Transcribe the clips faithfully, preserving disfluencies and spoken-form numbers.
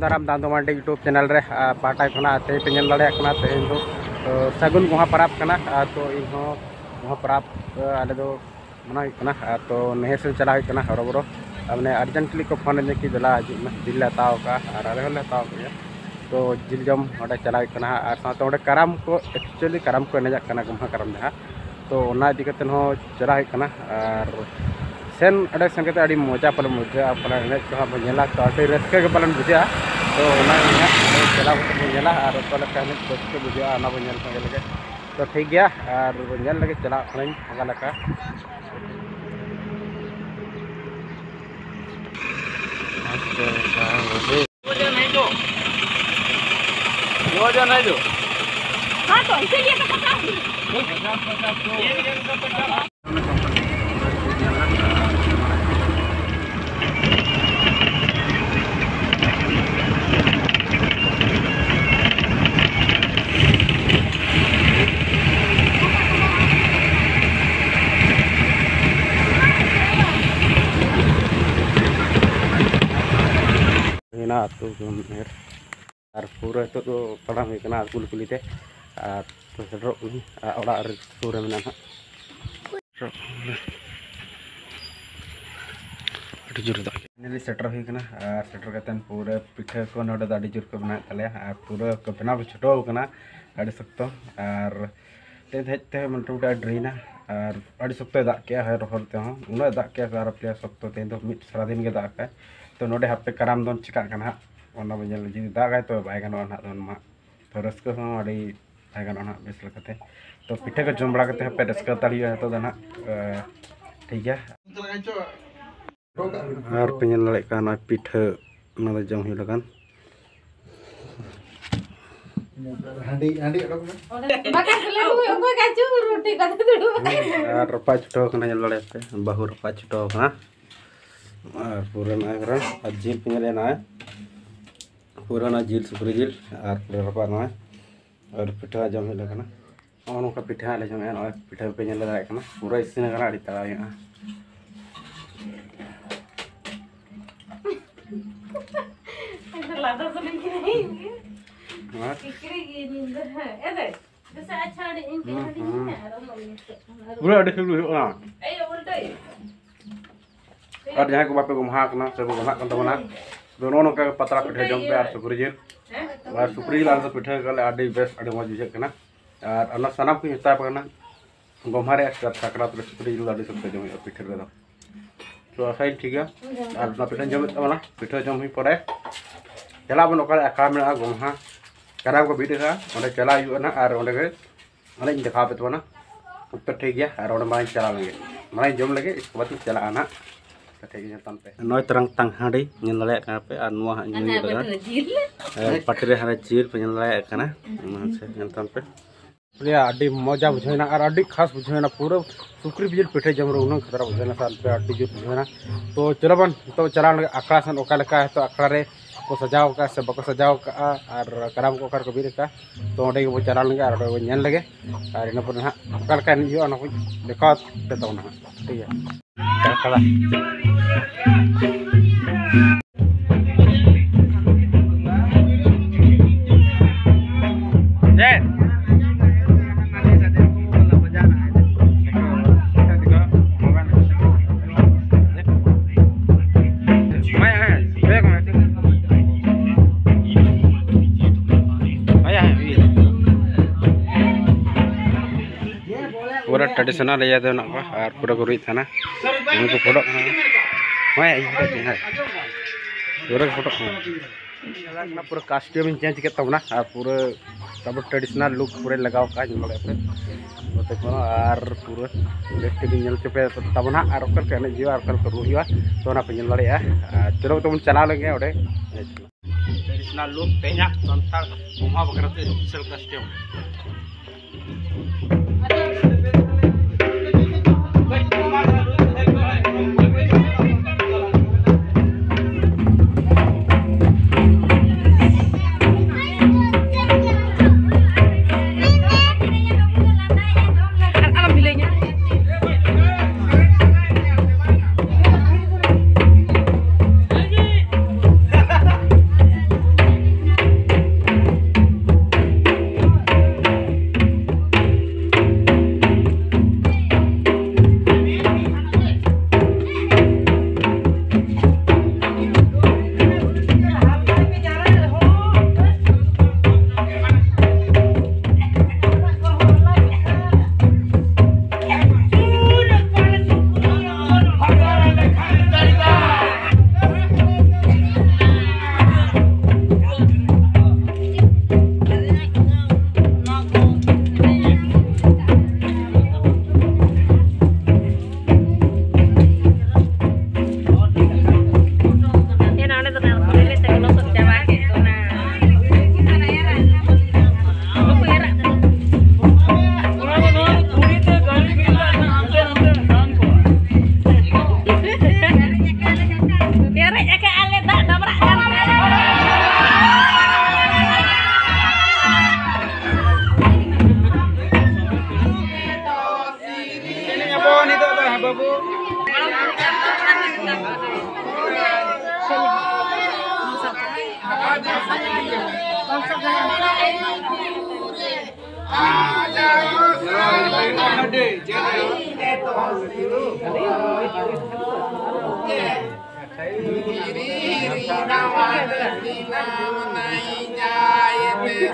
ᱥᱟᱨᱟᱢ ᱫᱟᱱᱫᱚ ᱢᱟᱱᱰᱤ YouTube channel ᱨᱮ, ᱟᱨ, ᱯᱟᱦᱴᱟ ᱠᱷᱚᱱᱟᱜ ᱛᱮᱦᱮᱧ ᱯᱮ ᱧᱮᱞ ᱫᱟᱲᱮᱭᱟᱜ ᱠᱟᱱᱟ, ᱛᱮᱦᱮᱧ ᱫᱚ, ᱛᱚ, ᱥᱟᱹᱜᱩᱱ ᱜᱚᱢᱦᱟ ᱯᱟᱨᱟᱵᱽ ᱠᱟᱱᱟ᱾ ᱟᱨ ᱛᱚ ᱤᱧ ᱦᱚᱸ ᱜᱚᱢᱦᱟ ᱯᱟᱨᱟᱵᱽ, ᱟᱞᱮ ᱫᱚ ᱢᱟᱱᱟᱣ ᱦᱩᱭᱩᱜ ᱠᱟᱱᱟ᱾ ᱟᱨ ᱛᱚ ᱱᱟᱹᱭᱦᱟᱹᱨ ᱥᱮᱫ ᱪᱟᱞᱟᱜ ᱦᱩᱭᱩᱜ ᱠᱟᱱᱟ ᱦᱚᱨᱚᱵᱚᱨᱚ᱾ ᱟᱨ ᱢᱟᱱᱮ urgently ᱠᱚ ᱯᱷᱳᱱ ᱟᱹᱫᱤᱧᱟ ᱠᱤ ᱫᱮᱞᱟ ᱦᱤᱡᱩᱜ ᱢᱮ, ᱡᱤᱞ ᱞᱮ ᱦᱟᱛᱟᱣ ᱠᱟᱜᱼᱟ ᱟᱨ ᱟᱞᱮ ᱦᱚᱸᱞᱮ ᱦᱟᱛᱟᱣ ᱠᱟᱜ ᱜᱮᱭᱟ᱾ ᱛᱚ ᱡᱤᱞ ᱡᱚᱢ ᱚᱸᱰᱮ ᱪᱟᱞᱟᱜ ᱦᱩᱭᱩᱜ ᱠᱟᱱᱟ ᱦᱟᱸᱜ᱾ ᱟᱨ ᱥᱟᱶᱛᱮ ᱚᱸᱰᱮ ᱠᱟᱨᱟᱢ ᱠᱚ, actually ᱠᱟᱨᱟᱢ ᱠᱚ ᱮᱱᱮᱡᱟᱜ ᱠᱟᱱᱟ, ᱜᱚᱢᱦᱟ ᱠᱟᱨᱟᱢ ᱡᱟᱦᱟᱸ, ᱛᱚ ᱚᱱᱟ ᱤᱫᱤ ᱠᱟᱛᱮ ᱦᱚᱸ ᱪᱟᱞᱟᱜ ᱦᱩᱭᱩᱜ ᱠᱟᱱᱟ᱾ ᱟᱨ ᱥᱮᱱ, ᱚᱸᱰᱮ ᱥᱮᱱ ᱠᱟᱛᱮ ᱟᱹᱰᱤ ᱢᱚᱡᱟ ᱯᱟᱞᱮ ᱵᱩᱡᱷᱟᱹᱜᱼᱟ, ᱯᱟᱞᱮ ᱮᱱᱮᱡ ᱠᱚᱦᱚᱸ ᱵᱚᱱ ᱧᱮᱞᱟ, ᱛᱚ ᱟᱹᱰᱤ ᱨᱟᱹᱥᱠᱟᱹ ᱜᱮ ᱯᱟᱞᱮᱱ ᱵᱩᱡᱷᱟᱹᱜᱼᱟ᱾ ᱛᱚ ᱚᱱᱟ ᱜᱮ ᱦᱟᱸᱜ ᱚᱸᱰᱮ ᱪᱟᱞᱟᱣ ᱠᱟᱛᱮ ᱵᱚᱱ ᱧᱮᱞᱟ ᱟᱨ ᱚᱠᱟ ᱞᱮᱠᱟ ᱮᱱᱮᱡ ᱨᱟᱹᱥᱠᱟᱹ ᱵᱩᱡᱷᱟᱹᱜᱼᱟ, ᱚᱱᱟ ᱵᱚᱱ ᱧᱮᱞ ᱥᱟᱸᱜᱮ ᱞᱮᱜᱮ᱾ ᱛᱚ ᱴᱷᱤᱠ ᱜᱮᱭᱟ, ᱟᱨ ᱵᱚᱱ ᱧᱮᱞ ᱞᱮᱜᱮ, ᱪᱟᱞᱟᱜ ᱠᱟᱹᱱᱟᱹᱧ ᱚᱠᱟ ᱞᱮᱠᱟ᱾ ᱟᱪᱪᱷᱟ, ᱟᱪᱪᱷᱟ, ᱦᱮᱸ, ᱦᱮᱸ᱾ ᱫᱩ ᱦᱟᱡᱟᱨ ᱱᱟᱭ ᱫᱚ᱾ ᱦᱮᱸ ᱛᱚ, ᱤᱥᱤᱞ ᱜᱮᱭᱟ ᱛᱚ ᱠᱟᱛᱷᱟ᱾ ᱦᱩᱭᱱᱟ ᱟᱹᱛᱩ ᱡᱚᱢ ᱮᱨ᱾ ᱟᱨ ᱯᱩᱨᱟᱹ ᱱᱤᱛᱚᱜ ᱫᱚ ᱛᱟᱲᱟᱢ ᱦᱩᱭᱩᱜ ᱠᱟᱱᱟ ᱠᱩᱞ ᱠᱩᱞᱤ ᱛᱮ᱾ ᱟᱨ ᱥᱮᱴᱮᱨᱚᱜ ᱠᱟᱹᱱᱟᱹᱧ, ᱟᱨ ᱚᱲᱟᱜ ᱨᱮ ᱥᱩᱨ ᱨᱮ ᱢᱮᱱᱟᱜᱼᱟ ᱱᱟᱦᱟᱜ᱾ ᱟᱹᱰᱤ ᱡᱳᱨ ᱫᱟᱜ᱾ Finally ᱥᱮᱴᱮᱨ ᱦᱩᱭ ᱠᱟᱱᱟ, ᱟᱨ ᱥᱮᱴᱮᱨ ᱠᱟᱛᱮᱫ ᱯᱩᱨᱟᱹ ᱯᱤᱴᱷᱟᱹ ᱠᱚ ᱱᱚᱰᱮ ᱫᱚ ᱟᱹᱰᱤ ᱡᱳᱨ ᱠᱚ ᱵᱮᱱᱟᱣᱮᱫ ᱛᱟᱞᱮᱭᱟ, ᱟᱨ ᱯᱩᱨᱟᱹ ᱠᱚ ᱵᱮᱱᱟᱣ ᱪᱷᱩᱴᱟᱹᱣ ᱠᱟᱱᱟ ᱟᱹᱰᱤ ᱥᱚᱠᱛᱚ᱾ ᱟᱨ ᱛᱮᱦᱮᱧ ᱦᱮᱡ ᱛᱮ ᱢᱚᱴᱟᱢᱩᱴᱤ ᱟᱹᱰᱤ ᱰᱮᱨᱤᱭᱮᱱᱟ, ᱟᱨ ᱟᱹᱰᱤ ᱥᱚᱠᱛᱚᱭ ᱫᱟᱜ ᱠᱮᱜᱼᱟ, ᱦᱚᱭ ᱨᱚᱦᱚᱲ ᱛᱮᱦᱚᱸ ᱩᱱᱟᱹᱜ ᱫᱟᱜ ᱠᱮᱜᱼᱟ, ᱟᱨ ᱯᱮᱭᱟ ᱥᱚᱠᱛᱚ ᱛᱮᱦᱮᱧ ᱫᱚ ᱢᱤᱫ ᱥᱟᱨᱟᱫᱤᱱ ᱜᱮ ᱫᱟᱜ ᱠᱟᱜᱼᱟᱭ᱾ ᱛᱚ ᱱᱚᱰᱮ ᱦᱟᱯᱮ ᱠᱟᱨᱟᱢ ᱫᱚᱱ ᱪᱤᱠᱟᱹᱜ ᱠᱟᱱᱟ ᱦᱟᱸᱜ, ᱚᱱᱟ ᱵᱚᱱ ᱧᱮᱞ᱾ ᱡᱩᱫᱤ ᱫᱟᱜᱟᱭ ᱛᱚ ᱵᱟᱭ ᱜᱟᱱᱚᱜᱼᱟ ᱱᱟᱦᱟᱜ ᱫᱚᱱ ᱢᱟ᱾ ᱛᱚ ᱨᱟᱹᱥᱠᱟᱹ ᱦᱚᱸ ᱟᱹᱰᱤ ᱵᱟᱭ ᱜᱟᱱᱚᱜᱼᱟ ᱱᱟᱦᱟᱜ ᱵᱮᱥ ᱞᱮᱠᱟᱛᱮ᱾ ᱛᱚ ᱯᱤᱴᱷᱟᱹ ᱠᱚ ᱡᱚᱢ ᱵᱟᱲᱟ ᱠᱟᱛᱮ ᱦᱟᱯᱮ ᱨᱟᱹᱥᱠᱟᱹ ᱦᱟᱛᱟᱲ ᱦᱩᱭᱩᱜᱼᱟ ᱱᱤᱛᱚᱜ ᱫᱚ ᱱᱟᱦᱟᱜ᱾ ᱮ, ᱴᱷᱤᱠ ᱜᱮᱭᱟ᱾ ᱟᱨ ᱯᱮ ᱧᱮᱞ ᱫᱟᱲᱮᱭᱟᱜ ᱠᱟᱱᱟ ᱱᱚᱣᱟ ᱯᱤᱴᱷᱟᱹ, ᱚᱱᱟ ᱫᱚ ᱡᱚᱢ ᱦᱩᱭᱩᱜ ᱞᱟᱜᱟᱱ᱾ ᱦᱟᱺᱰᱤ, ᱦᱟᱺᱰᱤ ᱚᱰᱚᱠ ᱢᱮ᱾ ᱵᱟᱠᱷᱟᱡ ᱫᱚ ᱞᱟᱹᱰᱩ ᱚᱠᱚᱭ ᱠᱟᱡᱩ ᱨᱩᱴᱤ ᱠᱟᱛᱮ ᱫᱩᱲᱩᱵ ᱟᱠᱟᱱᱟ᱾ ᱟᱨ ᱨᱟᱯᱟᱜ ᱪᱷᱩᱴᱟᱹᱣ ᱠᱟᱱᱟ, ᱧᱮᱞ ᱫᱟᱲᱮᱭᱟᱜ ᱯᱮ, ᱵᱟᱹᱦᱩ ᱨᱟᱯᱟᱜ ᱪᱷᱩᱴᱟᱹᱣ ᱠᱟᱱᱟ᱾ ᱟᱨ ᱯᱩᱨᱟᱹ ᱱᱚᱜᱼᱚᱭ ᱠᱟᱱᱟ, ᱟᱨ ᱡᱤᱞ ᱯᱮ ᱧᱮᱞᱮᱫ ᱱᱚᱜᱼᱚᱭ, ᱯᱩᱨᱟᱹ ᱱᱚᱣᱟ ᱡᱤᱞ, ᱥᱩᱠᱨᱤ ᱡᱤᱞ, ᱟᱨ ᱯᱩᱨᱟᱹ ᱨᱟᱯᱟᱜ ᱱᱚᱜᱼᱚᱭ᱾ ᱟᱨ ᱯᱤᱴᱷᱟᱹ ᱡᱚᱢ ᱦᱩᱭᱩᱜ ᱠᱟᱱᱟ᱾ ᱱᱚᱜᱼᱚ ᱱᱚᱝᱠᱟ ᱯᱤᱴᱷᱟᱹ ᱦᱟᱸᱜ ᱞᱮ ᱡᱚᱢᱮᱫᱼᱟ᱾ ᱱᱚᱜᱼᱚᱭ ᱯᱤᱴᱷᱟᱹ ᱯᱮ ᱧᱮᱞ ᱫᱟᱲᱮᱭᱟᱜ ᱠᱟᱱᱟ, ᱯᱩᱨᱟᱹ ᱤᱥᱤᱱ ᱟᱠᱟᱱᱟ, ᱟᱹᱰᱤ ᱛᱟᱲᱟ ᱦᱩᱭᱩᱜᱼᱟ᱾ ᱟᱫᱚ ᱥᱩᱱᱩᱢ ᱠᱤᱨᱤᱧ ᱜᱮ᱾ ᱦᱮᱸ᱾ ᱠᱤᱠᱲᱤ ᱜᱮ ᱧᱤᱫᱟᱹ, ᱦᱮᱸ, ᱮ ᱫᱮ᱾ ᱵᱮᱥ, ᱟᱪᱪᱷᱟ, ᱟᱹᱰᱤ ᱤᱧ ᱦᱩᱸ, ᱦᱩᱰᱤᱧ ᱦᱩᱸ᱾ ᱜᱮᱭᱟ, ᱟᱨ ᱟᱢ ᱫᱚ ᱩᱱᱤ ᱥᱮᱫ ᱠᱷᱚᱱ ᱟᱨ ᱯᱩᱨᱟᱹ ᱟᱹᱰᱤ ᱥᱤᱵᱤᱞ ᱦᱩᱭᱩᱜ ᱠᱟᱱᱟ᱾ ᱮᱭ, ᱩᱞᱴᱟᱹᱭ᱾ ᱟᱨ ᱡᱟᱦᱟᱸᱭ ᱠᱚ ᱵᱟᱯᱮ ᱜᱚᱢᱦᱟ ᱠᱟᱱᱟ ᱥᱮ ᱵᱚ ᱜᱚᱢᱦᱟᱜ ᱠᱟᱱ ᱛᱟᱵᱚᱱᱟ, ᱟᱫᱚ ᱱᱚᱜᱼᱚ ᱱᱚᱝᱠᱟ ᱜᱮ ᱯᱟᱛᱲᱟ ᱯᱤᱴᱷᱟᱹ ᱡᱚᱢ ᱯᱮ ᱟᱨ ᱥᱩᱠᱨᱤ ᱡᱤᱞ᱾ ᱦᱮᱸ? ᱟᱨ ᱥᱩᱠᱨᱤ ᱡᱤᱞ ᱟᱞᱮ ᱫᱚ ᱯᱤᱴᱷᱟᱹ ᱠᱟᱜ ᱞᱮ, ᱟᱹᱰᱤ ᱵᱮᱥ, ᱟᱹᱰᱤ ᱢᱚᱡᱽ ᱵᱩᱡᱷᱟᱹᱜ ᱠᱟᱱᱟ᱾ ᱟᱨ ᱚᱱᱟ ᱥᱟᱱᱟᱢ ᱠᱚᱧ ᱢᱮᱛᱟ ᱯᱮ ᱠᱟᱱᱟ, ᱜᱚᱢᱦᱟ ᱨᱮ ᱟᱨ ᱥᱟᱠᱨᱟᱛ ᱨᱮ ᱥᱩᱠᱨᱤ ᱡᱤᱞ ᱫᱚ ᱟᱹᱰᱤ ᱥᱚᱠᱛᱚ ᱡᱚᱢ ᱦᱩᱭᱩᱜᱼᱟ ᱯᱤᱴᱷᱟᱹ ᱨᱮᱫᱚ᱾ ᱛᱚ ᱟᱥᱟᱭᱟᱹᱧ ᱴᱷᱤᱠ ᱜᱮᱭᱟ᱾ ᱟᱨ ᱚᱱᱟ ᱯᱤᱴᱷᱟᱹᱧ ᱡᱚᱢᱮᱫ ᱛᱟᱵᱚᱱᱟ, ᱯᱤᱴᱷᱟᱹ ᱡᱚᱢ ᱦᱩᱭ ᱯᱚᱨᱮ ᱪᱟᱞᱟᱜ ᱟᱵᱚᱱ ᱚᱠᱟᱨᱮ ᱟᱠᱷᱲᱟ ᱢᱮᱱᱟᱜᱼᱟ, ᱜᱚᱢᱦᱟ ᱠᱟᱨᱟᱢ ᱠᱚ ᱵᱤᱫ ᱟᱠᱟᱫᱼᱟ, ᱚᱸᱰᱮ ᱪᱟᱞᱟᱜ ᱦᱩᱭᱩᱜᱼᱟ ᱱᱟᱦᱟᱜ᱾ ᱟᱨ ᱚᱸᱰᱮ ᱜᱮ ᱚᱸᱰᱮᱧ ᱫᱮᱠᱷᱟᱣ ᱟᱯᱮ ᱛᱟᱵᱚᱱᱟ᱾ ᱛᱚ ᱴᱷᱤᱠ ᱜᱮᱭᱟ, ᱟᱨ ᱚᱸᱰᱮ ᱢᱟᱲᱟᱝ ᱪᱟᱞᱟᱣ ᱞᱮᱱᱜᱮ, ᱢᱟᱲᱟᱝ ᱡᱚᱢ ᱞᱮᱜᱮ, ᱤᱥᱠᱮ ᱵᱟᱫ ᱤᱧ ᱪᱟᱞᱟᱜᱼᱟ ᱱᱟᱦᱟᱜ᱾ ᱛᱚ ᱴᱷᱤᱠ ᱜᱮᱭᱟ, ᱧᱮᱞ ᱛᱟᱢ ᱯᱮ᱾ ᱱᱚᱭ ᱛᱟᱨᱟᱝ ᱛᱟᱝ ᱦᱟᱺᱰᱤ ᱧᱮᱞ ᱫᱟᱲᱮᱭᱟᱜ ᱠᱟᱱᱟ ᱯᱮ, ᱟᱨ ᱱᱚᱣᱟ ᱦᱟᱸᱜ ᱧᱩᱭ ᱠᱟᱫᱟ᱾ ᱯᱟᱹᱴᱤ ᱨᱮ ᱦᱟᱱᱮ ᱡᱤᱞ ᱯᱮ ᱧᱮᱞ ᱫᱟᱲᱮᱭᱟᱜ ᱠᱟᱱᱟ, ᱢᱟᱥᱮ ᱧᱮᱞ ᱛᱟᱢ ᱯᱮ᱾ ᱯᱩᱨᱟᱹ ᱟᱹᱰᱤ ᱢᱚᱡᱟ ᱵᱩᱡᱷᱟᱹᱣ ᱮᱱᱟ ᱟᱨ ᱟᱹᱰᱤ ᱠᱷᱟᱥ ᱵᱩᱡᱷᱟᱹᱣ ᱮᱱᱟ᱾ ᱯᱩᱨᱟᱹ ᱥᱩᱠᱨᱤ ᱡᱤᱞ ᱯᱤᱴᱷᱟᱹ ᱡᱚᱢ ᱨᱮ ᱩᱱᱟᱹᱜ ᱠᱷᱟᱛᱨᱟ ᱵᱩᱡᱷᱟᱹᱣ ᱮᱱᱟ ᱥᱮ ᱟᱹᱰᱤ ᱡᱳᱨ ᱵᱩᱡᱷᱟᱹᱣ ᱮᱱᱟ᱾ ᱛᱚ ᱪᱚᱞᱚ ᱵᱚᱱ ᱱᱤᱛᱚᱜ ᱪᱟᱞᱟᱣ ᱞᱮᱱ ᱜᱮ ᱟᱠᱷᱲᱟ ᱥᱮᱱ, ᱚᱠᱟ ᱞᱮᱠᱟ ᱦᱚᱭᱛᱳ ᱟᱠᱷᱲᱟ ᱨᱮ ᱠᱚ ᱥᱟᱡᱟᱣ ᱟᱠᱟᱫᱼᱟ ᱥᱮ ᱵᱟᱠᱚ ᱥᱟᱡᱟᱣ ᱟᱠᱟᱫᱼᱟ ᱟᱨ ᱠᱟᱨᱟᱢ ᱠᱚ ᱚᱠᱟ ᱨᱮᱠᱚ ᱵᱤᱫ ᱟᱠᱟᱫᱼᱟ᱾ ᱛᱚ ᱚᱸᱰᱮ ᱜᱮᱵᱚᱱ ᱪᱟᱞᱟᱣ ᱞᱮᱱ ᱜᱮ ᱟᱨ ᱚᱸᱰᱮ ᱵᱚᱱ ᱧᱮᱞ ᱞᱮᱜᱮ᱾ ᱟᱨ ᱤᱱᱟᱹ ᱯᱚᱨᱮ ᱱᱟᱦᱟᱜ ᱚᱠᱟ ᱞᱮᱠᱟ ᱮᱱᱮᱡ ᱦᱩᱭᱩᱜᱼᱟ ᱚᱱᱟ ᱠᱚᱧ ᱫᱮᱠᱷᱟᱣ ᱟᱯᱮ ᱛᱟᱵᱚᱱᱟ ᱦᱟᱸᱜ, ᱴᱷᱤᱠ ᱜᱮᱭᱟ᱾ ᱠᱟᱲᱠᱟᱲᱟ᱾ ᱪᱮᱫ? ᱦᱮᱸ, ᱦᱮᱸ, ᱞᱟᱹᱭ ᱢᱮ᱾ ᱦᱮᱸ, ᱦᱮᱸ, ᱤᱭᱟᱹ᱾ ᱯᱩᱨᱟᱹ traditional ᱤᱭᱟᱹ ᱫᱚ ᱢᱮᱱᱟᱜ ᱠᱚᱣᱟ ᱟᱨ ᱯᱩᱨᱟᱹ ᱠᱚ ᱨᱩᱭᱮᱫ ᱛᱟᱦᱮᱱᱟ᱾ ᱩᱱᱤ ᱠᱚ ᱯᱷᱳᱴᱳᱜ ᱠᱟᱱᱟ᱾ ᱦᱳᱭ, ᱤᱧ ᱯᱷᱳᱴᱳᱜ ᱠᱟᱱᱟ, ᱦᱳᱭ᱾ ᱯᱩᱨᱟᱹ ᱠᱚ ᱯᱷᱳᱴᱳᱜ ᱠᱟᱱᱟ᱾ ᱪᱟᱞᱟᱜ ᱠᱟᱱᱟ, ᱯᱩᱨᱟᱹ costume ᱤᱧ change ᱠᱮᱫ ᱛᱟᱵᱚᱱᱟ ᱟᱨ ᱯᱩᱨᱟᱹ ᱛᱟᱵᱚ traditional look ᱯᱩᱨᱟᱹ ᱞᱟᱜᱟᱣ ᱠᱟᱜᱼᱟ, ᱧᱮᱞ ᱫᱟᱲᱮᱭᱟᱜ ᱯᱮ ᱜᱟᱛᱮ ᱠᱚ᱾ ᱟᱨ ᱯᱩᱨᱟᱹ ᱵᱮᱥ ᱴᱷᱤᱠ ᱤᱧ ᱧᱮᱞ ᱦᱚᱪᱚ ᱯᱮ ᱛᱟᱵᱚᱱᱟ ᱟᱨ ᱚᱠᱟ ᱞᱮᱠᱟ ᱮᱱᱮᱡ ᱦᱩᱭᱩᱜᱼᱟ ᱟᱨ ᱚᱠᱟ ᱞᱮᱠᱟ ᱨᱩ ᱦᱩᱭᱩᱜᱼᱟ, ᱛᱚ ᱚᱱᱟ ᱯᱮ ᱧᱮᱞ ᱫᱟᱲᱮᱭᱟᱜᱼᱟ᱾ ᱟᱨ ᱪᱚᱞᱚ ᱛᱟᱵᱚᱱ ᱪᱟᱞᱟᱣ ᱞᱮᱱ ᱜᱮ ᱚᱸᱰᱮ᱾ Traditional look ᱛᱮᱦᱮᱧᱟᱜ ᱥᱟᱱᱛᱟᱲ ᱜᱚᱢᱦᱟ ᱵᱟᱠᱷᱨᱟ ᱛᱮ special costume᱾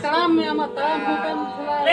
ᱛᱟᱲᱟᱢ ᱢᱮ, ᱟᱢᱟᱜ ᱛᱟᱲᱟᱢ ᱦᱚᱸ ᱵᱟᱢ ᱪᱟᱞᱟᱣ᱾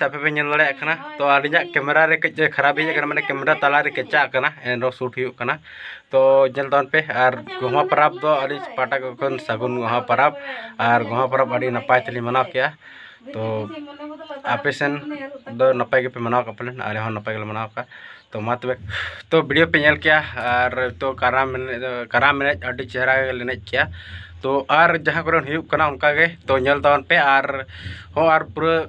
ᱟᱯᱮ ᱯᱮ ᱧᱮᱞ ᱫᱟᱲᱮᱭᱟᱜ ᱠᱟᱱᱟ, ᱛᱚ ᱟᱹᱞᱤᱧᱟᱜ ᱠᱮᱢᱮᱨᱟ ᱨᱮ ᱠᱟᱹᱡ ᱠᱷᱟᱨᱟᱯ ᱦᱮᱡ ᱟᱠᱟᱱᱟ, ᱢᱟᱱᱮ ᱠᱮᱢᱮᱨᱟ ᱛᱟᱞᱟ ᱨᱮ ᱠᱮᱪᱟᱜ ᱠᱟᱱᱟ, ᱮᱱᱨᱮᱦᱚᱸ ᱥᱩᱴ ᱦᱩᱭᱩᱜ ᱠᱟᱱᱟ᱾ ᱛᱚ ᱧᱮᱞ ᱛᱟᱵᱚᱱ ᱯᱮ, ᱟᱨ ᱜᱚᱢᱦᱟ ᱯᱚᱨᱚᱵᱽ ᱫᱚ ᱟᱹᱞᱤᱧ ᱯᱟᱦᱴᱟ ᱠᱷᱚᱱ ᱥᱟᱹᱜᱩᱱ ᱜᱚᱢᱦᱟ ᱯᱚᱨᱚᱵᱽ᱾ ᱟᱨ ᱜᱚᱢᱦᱟ ᱯᱚᱨᱚᱵᱽ ᱟᱹᱰᱤ ᱱᱟᱯᱟᱭ ᱛᱮᱞᱤᱧ ᱢᱟᱱᱟᱣ ᱠᱮᱜᱼᱟ᱾ ᱛᱚ ᱟᱯᱮ ᱥᱮᱱ ᱫᱚ ᱱᱟᱯᱟᱭ ᱜᱮᱯᱮ ᱢᱟᱱᱟᱣ ᱠᱟᱜᱼᱟ ᱯᱟᱞᱮᱱ, ᱟᱞᱮ ᱦᱚᱸ ᱱᱟᱯᱟᱭ ᱜᱮᱞᱮ ᱢᱟᱱᱟᱣ ᱠᱟᱜᱼᱟ᱾ ᱛᱚ ᱢᱟ ᱛᱚᱵᱮ, ᱛᱚ ᱵᱷᱤᱰᱤᱭᱳ ᱯᱮ ᱧᱮᱞ ᱠᱮᱜᱼᱟ, ᱟᱨ ᱛᱚ ᱠᱟᱨᱟᱢ ᱮᱱᱮᱡ, ᱠᱟᱨᱟᱢ ᱮᱱᱮᱡ ᱟᱹᱰᱤ ᱪᱮᱦᱨᱟ ᱜᱮᱞᱮ ᱮᱱᱮᱡ ᱠᱮᱜᱼᱟ᱾ ᱛᱚ ᱟᱨ ᱡᱟᱦᱟᱸ ᱠᱚᱨᱮ ᱦᱩᱭᱩᱜ ᱠᱟᱱᱟ ᱚᱱᱠᱟ ᱜᱮ, ᱛᱚ ᱧᱮᱞ ᱛᱟᱵᱚᱱ ᱯᱮ, ᱟᱨ ᱦᱚᱸ ᱟᱨ ᱯᱩᱨᱟᱹ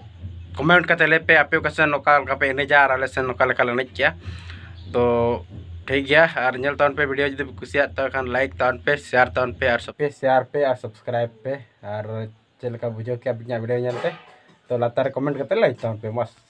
ᱠᱚᱢᱮᱱᱴ ᱠᱟᱛᱮ ᱞᱟᱹᱭ ᱯᱮ, ᱟᱯᱮ ᱚᱠᱟ ᱥᱮᱱ ᱚᱠᱟ ᱞᱮᱠᱟ ᱯᱮ ᱮᱱᱮᱡᱟ ᱟᱨ ᱟᱞᱮ ᱥᱮᱱ ᱚᱠᱟ ᱞᱮᱠᱟ ᱞᱮ ᱮᱱᱮᱡ ᱠᱮᱜᱼᱟ᱾ ᱛᱚ ᱴᱷᱤᱠ ᱜᱮᱭᱟ, ᱟᱨ ᱧᱮᱞ ᱛᱟᱵᱚᱱ ᱯᱮ ᱵᱷᱤᱰᱤᱭᱳ, ᱡᱩᱫᱤ ᱯᱮ ᱠᱩᱥᱤᱭᱟᱜ ᱛᱚᱵᱮ ᱠᱷᱟᱱ ᱞᱟᱭᱤᱠ ᱛᱟᱵᱚᱱ ᱯᱮ, ᱥᱮᱭᱟᱨ ᱛᱟᱵᱚᱱ ᱯᱮ, ᱟᱨ ᱥᱮᱭᱟᱨ ᱯᱮ ᱟᱨ ᱥᱟᱵᱥᱠᱨᱟᱭᱤᱵ ᱯᱮ᱾ ᱟᱨ ᱪᱮᱫ ᱞᱮᱠᱟ ᱵᱩᱡᱷᱟᱹᱣ ᱠᱮᱜᱼᱟ ᱟᱹᱵᱤᱱᱟᱜ ᱵᱷᱤᱰᱤᱭᱳ ᱧᱮᱞ ᱛᱮ, ᱛᱚ ᱞᱟᱛᱟᱨ ᱨᱮ ᱠᱚᱢᱮᱱᱴ ᱠᱟᱛᱮ ᱞᱟᱹᱭ ᱛᱟᱵᱚᱱ ᱯᱮ ᱢᱟᱥᱮ᱾